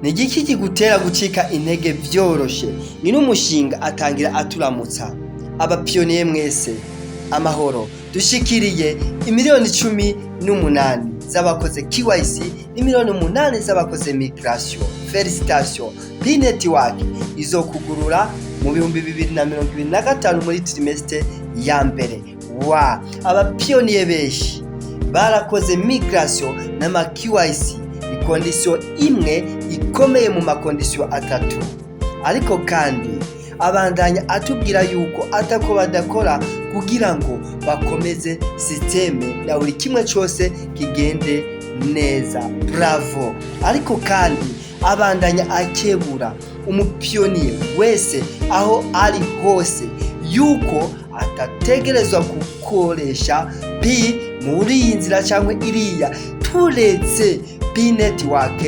Ni igiki kigutera gucika intege vyoroshe? Ni n'umushinga atangira aturamutsa: "Aba pionniers mwese, amahoro! Dushikiriye imiliyoni 18 z'abakoze KYC n'imiliyoni 8 z'abakoze migration. Félicitations! Pi Network izokugurura mu 2025 muri trimestre ya mbere." Wa aba pionniers benshi barakoze migration n'ama KYC, i condition imwe ikomeye mu ma conditions atatu. Ariko kandi abandanya atubwira yuko atako badakora kugira ngo bakomeze système na buri kimwe cyose kigende neza. Bravo! Ariko kandi abandanya akebura umu pionnier wese aho ari hose yuko atategerezwa gukoresha Pi muri iyi nzira cyangwa iriya, turetse Pi Network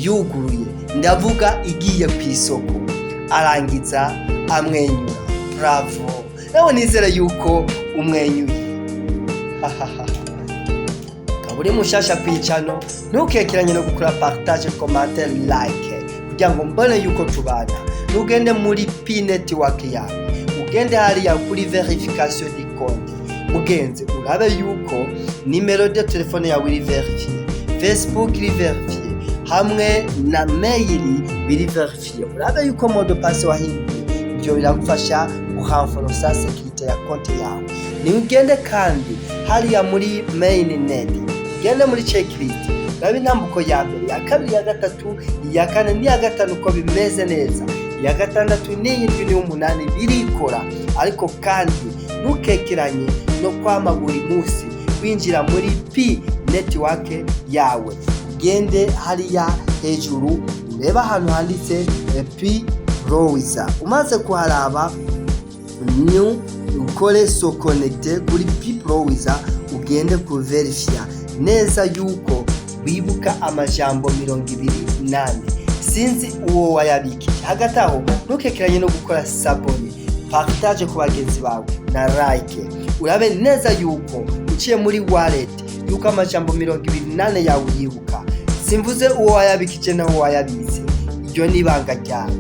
yuguruye, ndavuga igiye ku isoko. Arangiza amwenyura. Bravo! Nawe nizere yuko umwenyuye. Ukaba uri mushasha kw'icano, ntukekeranye no gukora partage, commentaire, like, kugira ngo mbone yuko tubana. Nugende muri Pi Network yawe, ugende hariya kuri vérification du compte, mugenzi, urabe yuko numéro de téléphone yawe iri vérifié, Facebook iri vérifié, hamwe na mail biri vérifié. Urabe yuko mot de passe wahinduye. Ibyo biragufasha guhanforosa sécurité ya konti yawe. Niugende kandi hariya muri mainnet, ugende muri checklist, urabe intambuko ya mbere, ya kabiri, ya gatatu, iya kane n'iya gatanu uko bimeze neza, iya gatandatu n'iyindwi n'iy'umunani birikora. Ariko kandi ntukekeranye no kwama buri munsi winjira muri Pi Network yawe, ugende hariya hejuru, urebe ahantu handitse Pi Browser. Umaze kuharaba, new ukore se connecter kuri Pi Browser, ugende kuverifiya neza yuko wibuka amajambo 24. Sinzi uwo wayabikije. Hagati aho ntukekeranye no gukora s'abonner, partage ku bagenzi bawe na like. Urabe neza yuko uciye muri wallet yuko amajambo 24 yawe uyibuka. Simvuze uwo wayabikije naho wayabitse, iryo ni ibanga ryawe.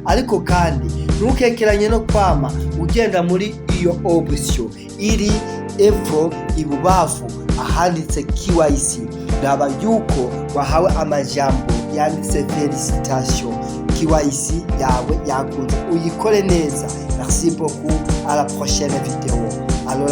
Ariko kandi ntukekeranye no kwama ugenda muri iyo option iri epfo ibubafu ahanditse KYC. Raba yuko wahawe amajambo yanditse "Félicitations, KYC yawe yakunze", uyikore neza. Merci beaucoup, à la prochaine vidéo. Alors,